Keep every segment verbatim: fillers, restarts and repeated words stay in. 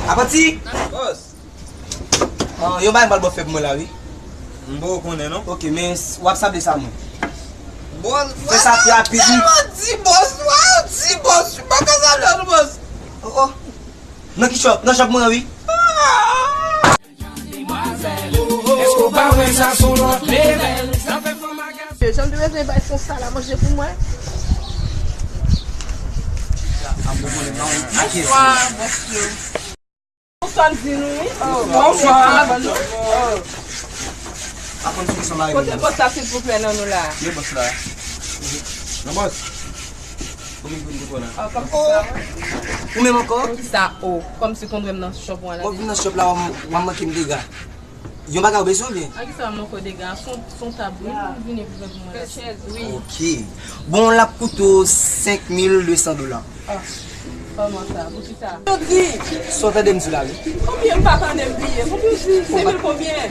Apati! Bòs! Ah, yon bagay m pral ba w fè pou mwen la, wi. M poko konnen, non. Ok, men s- w ap sable sa mwen. Bòs, fè sa pi rapid, wi. Sa w di, bòs, sa w di, bòs, m pa ka sable nou, bòs. Oh, oh. Nan ki shop? Nan shop mwen an, wi. Èske w pa wè sa se yon lòt level? Sa fè fanm agasan. Jan m te bezwen bay fon sa la manje pou mwen. Bonswa, bòs yo. Bonswa, m di nou, wi. Bonswa. Bonswa. Aprann sou ki sa mari mwen. Kote bòs la, silvouplè, nan nou la? Ki bòs la? Non, bòs. Ou vin pou kote la? Ah, kòmsi sa, wi. Ou menm ankò? Kisa, o? Kòmsi konn wè m nan shop ou an la. Mwen vin nan shop la, w ap manke m dega. Yon bagay ou bezwen oubyen? A kisa m ankò dega? Se yon, se yon tab, wi, pou m vini pou fè pou mwen la. Chèz, wi. Ok. Bon, l ap koute w senk mil de san dola. Ah, kòman sa? Poukisa? Yo di. Sa w tande m di la, wi. Konbyen m pa tande m bliye? Konbyen w di? Senk mil konbyen?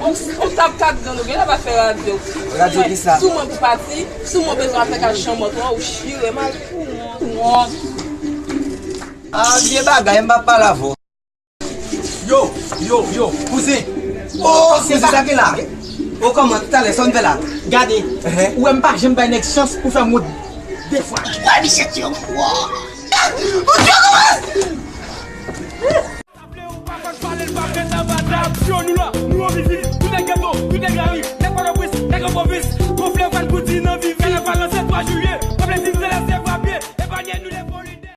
On, on tab kat dan nou, gen la pa fè radyo. Radyo kisa? Sou mwen pou pati, sou mwen bezwen al fè kal chanm twò, ou chire m al pou wont. Ah, vye bagay, m pa pale avè w. Yo, yo, yo, kouzen. Oh, kouzen, sa ki la? Oh, kòman, talè, sa w vin fè la? Gade, ou wè m pa janm bay nèg chans pou fè m wont de fwa. Wè, misye ti yo. Ou tchwe kòman? Sa vle ou pa konn pale, l pa fèt anba tab. Yo, nou la, nou an vizit. Tout nèg geto, tout nèg lari, nèg Pòtoprens, nèg an pwovens.